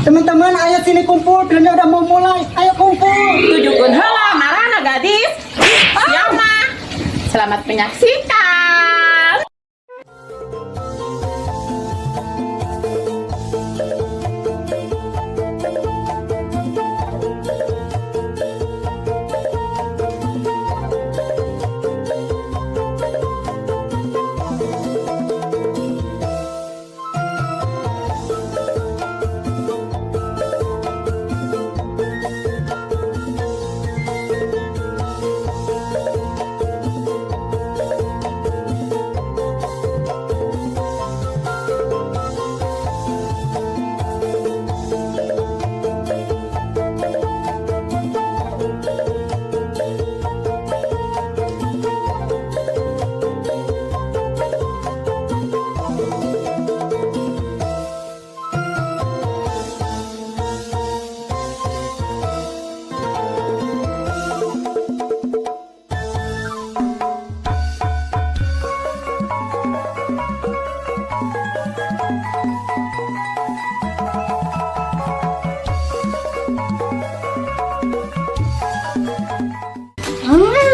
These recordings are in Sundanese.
Teman-teman, ayo sini kumpul, filmnya udah mau mulai. Ayo kumpul. Tujukeun heula marana gadis. Siapa? Selamat menyaksikan.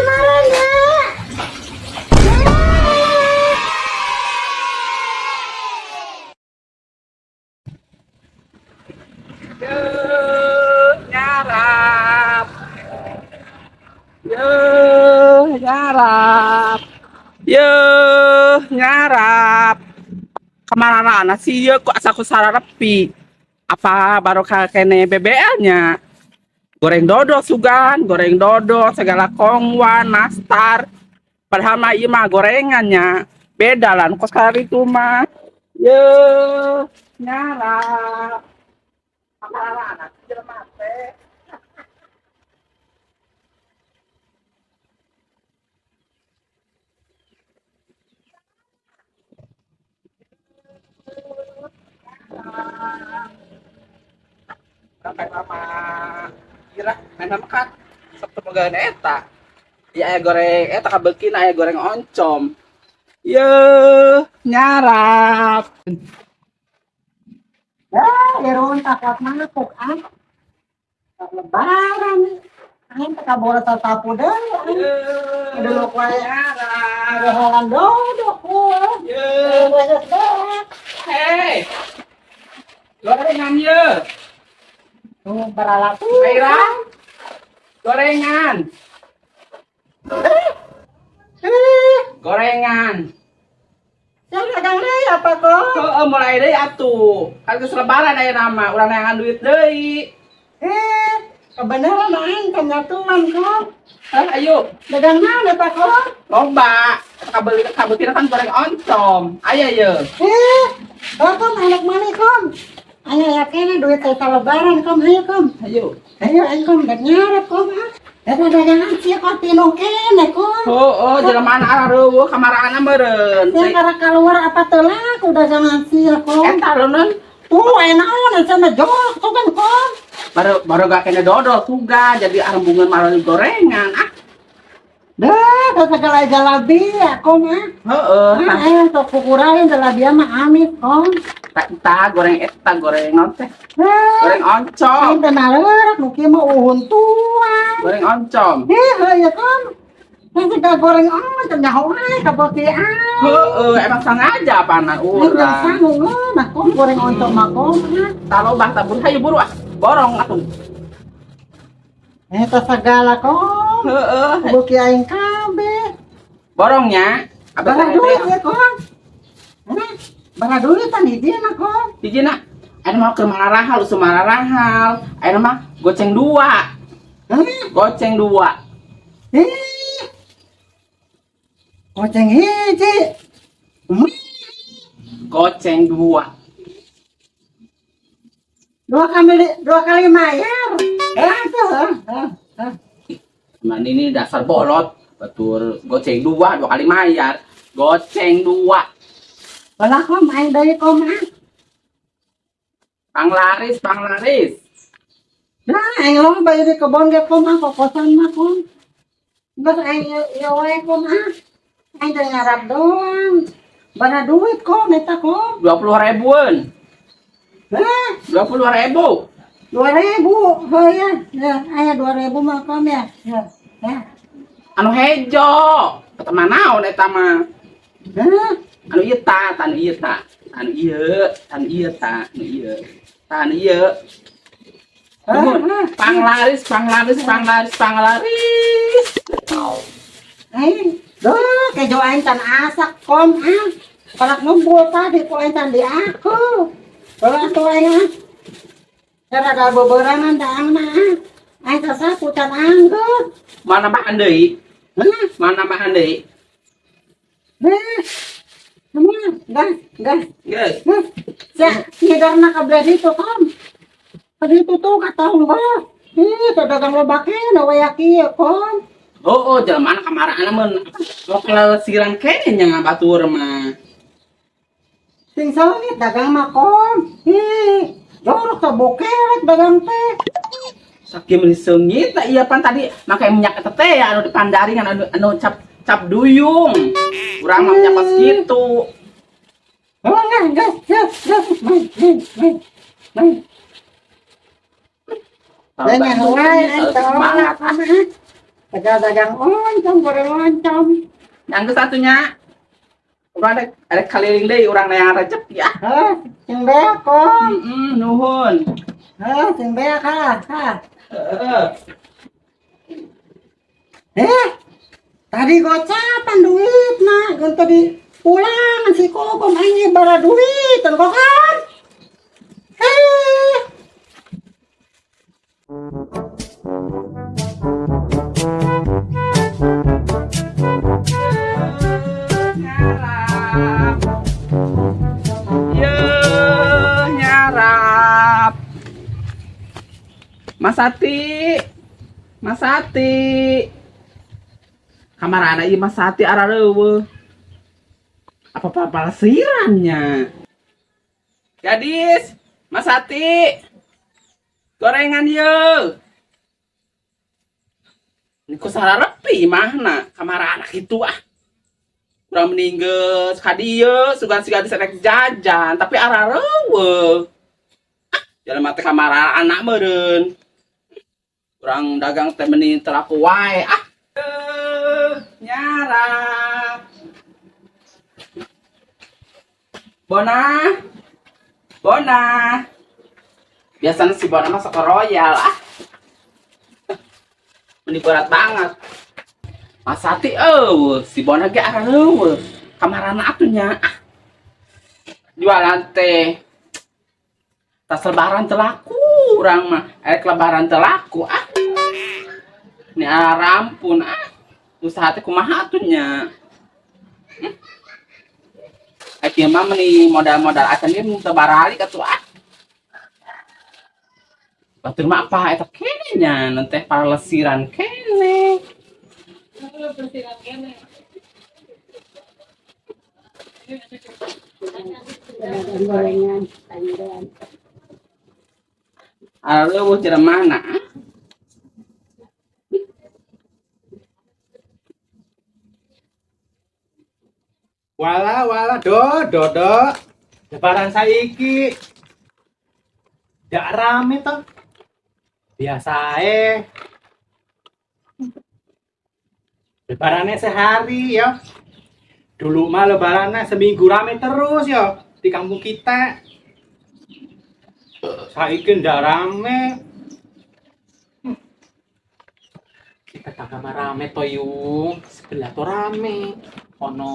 Marana. Ye, nyarap. Ye, nyarap. Ye, nyarap. Kemana sih ye kok asa ku sararepi? Apa baru kene BBL-nya? Goreng dodol sugan, goreng dodol, segala Khong Guan, nastar. Padahal mah ieu mah gorengannya. Beda lah, nu kos itu mah. Ye, nyarap. Kemana sih jelema teh? Sampai mama kira main sama kan sok teu boga eta. Ya aya goreng eta kabeukina aya goreng oncom. Ye, nyarap. Ya, Irun takut mangkuk ah. Lebaran. Aing teh kabora tatapu deui aing. Ada lo wae. Nyarap. Ada halan dodok ku. Ye. Hei. Gorengan ye. Tuh beralat. Aira. Gorengan. Gorengan. Yang dagang deui apa kok? Heeh, mulai deui atuh. Kan geus lebaran aya nama, urang neangan duit deui. Eh, kebenaran aing penyatuan kok. Hah, ayo. Dagang naon eta kok? Loba. Kabel kabeukina kan goreng oncom. Aya ye. Eh, oh kom anak mana kom? Ayo yakin duit saya lebaran kom, ayo kom. Ayo. Ayo ayo kom, dan nyarap kom. Ah. Eta dagangan sih kok tino kene kom. Oh, oh, jelema areuweuh kamarana meureun. Saya karena keluar apa telak udah dagangan sih kom. Eta leuneun Tuh enak sama jok tuh kan kom. baru baru gak kena dodol suga jadi arembungan malah gorengan ah. Dah, dah segala jalabi ya kom ah. Heeh, Ah, ayo sok kukurain jalabi mah amit kom. tak ta goreng eta goreng naon teh? Eh, Goreng oncom, aing teh nareureuk nu kieu mah uhun tua. goreng oncom. Eh, heuh ya kom. Yang segala goreng oncom nyaho aing kabeuki aing. Heeh, emang sengaja apana Aing teh urang. sanggup nah kom goreng oncom mah kom. Ah. Tak lobah tabur hayu buru ah. Borong atuh. Eta segala kom. Heeh, Kabeuki aing kabeh. borongnya. Abah Bara duit ya kom. Hah? Bara duit tan hijina kom. Hijina. Ayeuna mah keur mararahal, usum mararahal. Ayeuna mah goceng dua. Hah? Goceng dua. Ih. Goceng hiji. Goceng dua. Dua kali mayar. Eh, tuh. Ah, ah. Cuman ini dasar bolot. Betul, goceng dua, dua kali mayar. Goceng dua. Walah kom aing deui kom ah. Panglaris, panglaris. Nah, aing loba ieu di kebon ge kom ah kokosan mah kom. Geus aing ieu wae kom ah. Aing teh ngarap doang. Bara duit kom eta kom. 20 ribuan. Hah? 22.000. 2.000. Oh ya, ya, aya 2.000 mah kom ya. Ya, ya. Anu hejo. Kata naon eta mah? Hah? Anu ieu ta, anu ieu ta. Anu ieu, anu ieu ta, anu ieu. Ta anu ieu. Hah? Nuhun. Hah? Panglaris, panglaris, panglaris, panglaris. Aing, duh, kejo aing can asak kom ah. Palak ngebul tadi ku aing can di aku. Kalau atuh aing ah. Rada beberangan daang mah ah. Aing sasapu can anggeut. Mau nambahan deui? Hah? Mau nambahan deui? Hah? Semua, gas, gas. Geus. Hah? Sia, ngidarna ka belah ditu kom. Ka ditu tuh ka tonggo. Ih, teu dagang loba keneh waya kieu kom. Oh, jelema mana kamarana mun lokal siran kene nya batur mah. Sing songit dagang mah kom. Ih, jorok teh bokewek dagang teh. Sakieu meuni seungit tah ieu pan tadi make minyak eta teh ya anu di pandaringan anu anu cap cap duyung. Urang mah minyak pas kitu. Oh, enggak, gas, gas, gas. Main, main, main. Main. Dan yang lain, aing teh Semangat. Dagang dagang oncom, goreng oncom. Yang ke satunya urang ada ada keliling deui urang yang rezeki ya. Hah, sing beak kom. Heeh, nuhun. Hah, sing beak ha, ha. Heeh. Eh, tadi gocapan duit nah, gun tadi pulang si Kokom aing bara duit, kok kan? Eh, Nyarap. Ye, nyarap. Mas Ati. Mas Ati. Kamarana ieu Mas Ati arareuweuh. Apa palasirannya? Gadis, Mas Ati. Gorengan ye. Ini kok sararepi imahna kamarana kitu ah. Kurang meninggal ka dieu sugan si gadis rek jajan tapi arareuweuh. Ah, jelema teh kamara anak meureun. Urang dagang teh meni teu laku wae ah. Eh, nyarap. Bona. Bona. Biasanya si Bona mah sok royal ah. Meni berat banget. Mas Ati euweuh, si Bona ge arareuweuh. Kamarana atuh nya ah. Jualan teh tas lebaran teu laku urang mah. Erek lebaran teu laku ah. Ini arampun ah. Usaha teh kumaha atuh nya. Akhirnya mah meni modal-modal acan ge teu baralik atuh ah. Batur mah apa eta kene nya teh palesiran kene. Dagang gorengan, sayuran. Areuweuh jelemana ah. Wala wala do do do. Lebaran saiki gak rame toh. Biasae. Lebarannya sehari ya. Dulu mah lebarannya seminggu rame terus ya di kampung kita. Saiki ndak rame. Kita tetangga mah rame to yung sebelah tuh rame ono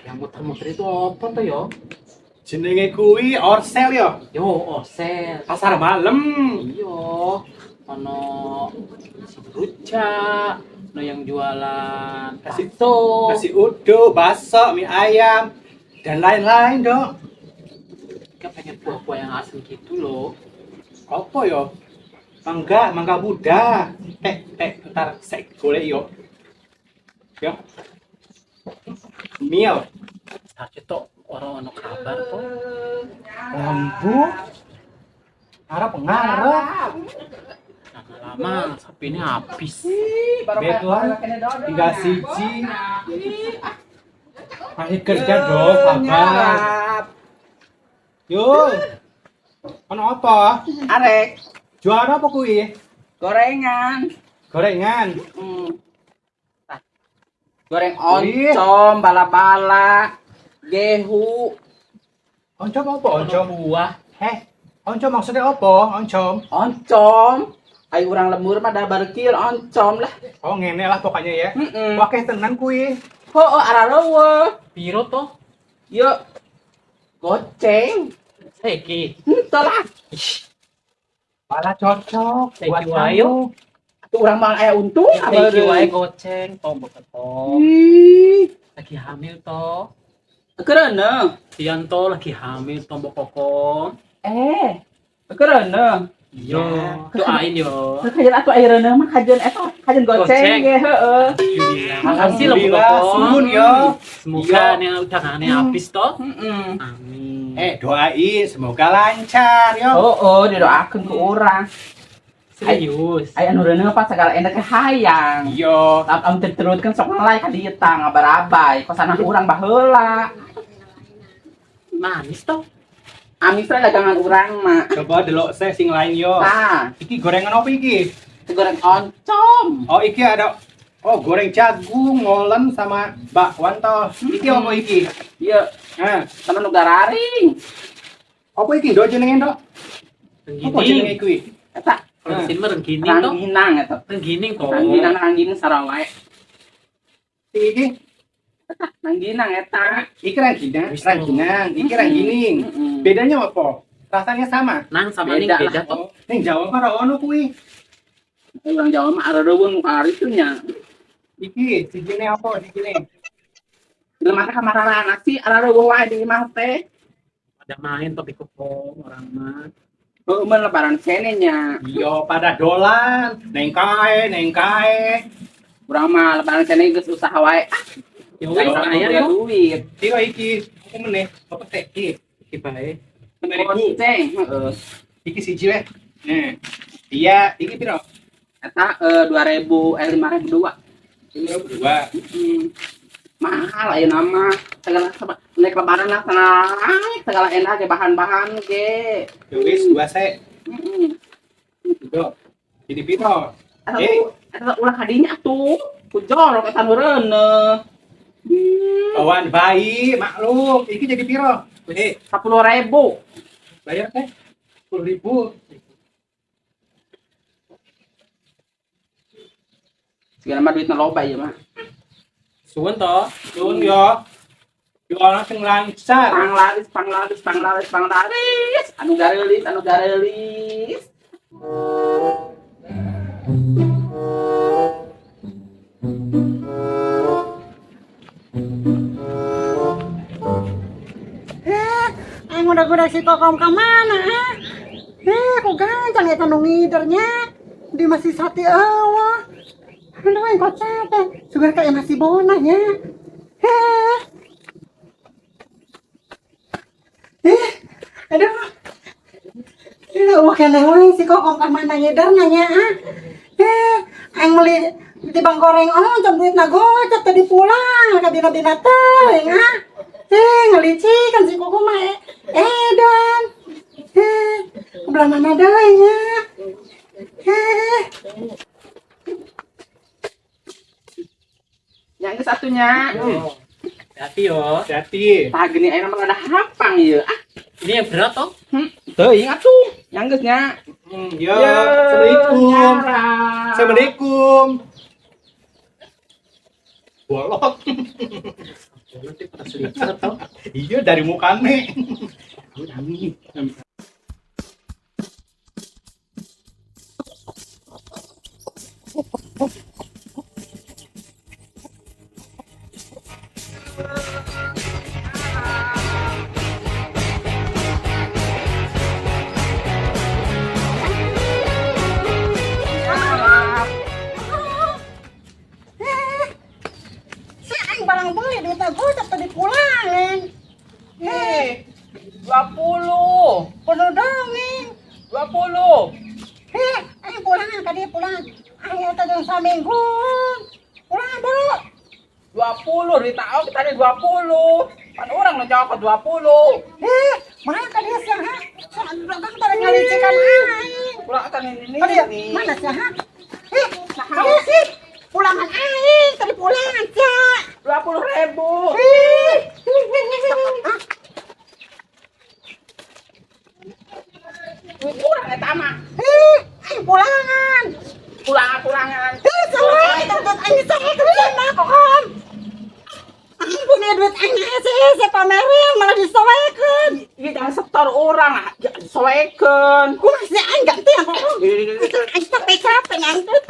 yang muter-muter itu apa tuh yo? Jenenge kuwi Orsel ya. Yo Orsel. Pasar malam. Iyo ono si rujak, ono yang jualan bakso, Nasi uduk, bakso, mie ayam, dan lain-lain dok. Kita pengen buah-buah yang asem gitu loh. Apa yo? Mangga, mangga muda. Tek, tek, ntar saya golek yo. Yo. Mil. Saja tuh orang ono kabar tuh. Lambu. Arab pengarep. Lama-lama sapinya habis. Betulan tinggal siji. Masih kerja dong, sabar. Yo. Ono apa? Arek Jual apa kuwi? gorengan. Gorengan. Tah. Goreng oncom, bala-bala, gehu. Oncom apa oncom? Buah. Heh, oncom maksudnya apa? Oncom. Oncom. Ayo urang lembur mah da barkil oncom lah. Oh, ngene lah pokoknya ya. Heeh. Wakeh tenan kuwi. Heueuh arareuweuh. Piro toh? Yuk. Goceng. Saiki. Henteu lah. Malah cocok Saiki buat wae, kamu. Atuh urang mah aya untung Saiki wae goceng toh mbok ketok. Ih, Lagi hamil toh. kereuneuh. Pian toh lagi hamil toh mbok kokom. Eh, kereuneuh. Iya, doain yo. Kajeun atuh aya reuneuh mah kajeun eta, kajeun goceng Goceng. ge heueuh. Alhamdulillah. Makasih loh mbok Alhamdulillah, kokom. suwun yo. Semoga Iya. nih dagangannya habis toh. Heeh. Amin. Eh, doain semoga lancar yo. Oh, oh, didoakeun ku urang. Serius. Aya anu reuneuh pas segala enak hayang. Iya. Am terus kan sok ngelai ka dieu tah ngabarabay. Kosanah urang baheula. Manis toh. Amis lah dagangan urang mah. Coba delok seh sing lain yo. Tah, Iki gorengan apa iki? goreng oncom. Oh, iki ada. Oh, goreng jagung, ngolen sama bakwan toh. Iki apa iki? Ieu Nah, sama nu gararing. apa iki ndok jenenge ndok? Apa jenenge Renggining. kuwi? Eta Kalau di sini mah renggining toh. rangginang eta. Renggining toh. Rangginang rangginang Sarawak. Iki Rangginang eta. iki rangginang, Wis, rangginang, iki ranggining. Heeh. Bedanya apa? Rasanya sama. Nang sama ning Beda beda toh. Oh, ning Jawa mah ora ono kuwi. Urang Jawa mah areureun nu karitu nya. Iki sijine apa sijine? Jelema teh kamarana sih areureun wae di imah teh. Ada main toh kokom orang mah. Heueuh mun lebaran kene nya. Iya, pada dolan, neng kae, neng kae. Urang mah lebaran kene geus usaha wae. Ah, Ya wis urang bayar boga yo. duit. Piro iki? Apa meneh? Apa teh iki? Iki bae. 5.000. Goceng, heeh. Iki siji weh. Nah. Iya, iki piro? Eta 2000 eh 5002. 5.002. Mahal aya nama segala naik lebaran lah naik segala enak ge bahan-bahan ge. Ya wis, dua sek. Heeh. Gitu. Jadi piro? Eta Eh. eta ulah kadinya atuh. Ku jorok eta nu reuneuh. Bawaan bayi, maklum. Iki jadi piro? Eh, 10.000. bayar teh. 10.000. Segala mah duitna loba ieu mah. Suwun toh. Suwun yo. Yo ana sing lancar. Panglaris, panglaris, panglaris, panglaris. Anu gareulis, anu gareulis. Eh, aing udah-udah si Kokom ke mana ah? Eh, kok gancang eta nu ngidernya? Di masih sate awah. Aduh, aing kok capek. Sugar kayak masih bonah ya. Eh. Eh, aduh. Eh, wah keneh wae si Kokom ka mana ngidernya nya ah? Eh, aing meuli di bang goreng oncom duitna gocap tadi pulang ka dina-dina teuing ah. Eh, ngelicikan si Koko mah edan. Eh, belah mana deui nya? Eh, Yang ke satunya. Hati yo. Hati. Tah geuning ayeuna mah ada hampang ieu. Ah, Ini yang berat toh. teuing atuh. Yang geus nya. Yo, Assalamualaikum. Nyara. Assalamualaikum. Bolot. Nanti pada selipar toh. Iya dari mukane. Amin. Amin. eh. Si aing barang beli duitna gocap tadi pulangan. Eh, 20. kudu dongeng. 20. Eh, aing pulangan ka dieu pulangan. Aing eta jeung saminggu. Pulangan buru. 20 duit tahu kita ada 20. Pan orang nu jawab 20. Eh, mana ka dieu sia ha? Dagang tadi ngalicikan aing. Pulang kan ini. Tadi ya, mana sih ha? Eh, kamu sih pulangan aing, tadi pulangan cak. 20.000. Ih, ah, Duit urang eta mah. ih, aing pulangan. Pulangan-pulangan. Ih, salah, itu duit aing disoekeun mah kok kom. Aing punya duit aing hese-hese pamerin malah disoekeun. Ieu jangan setor urang, ah, jangan disoekeun. Kumaha sih aing ganti yang kok. Aing capek-capek ngangkut.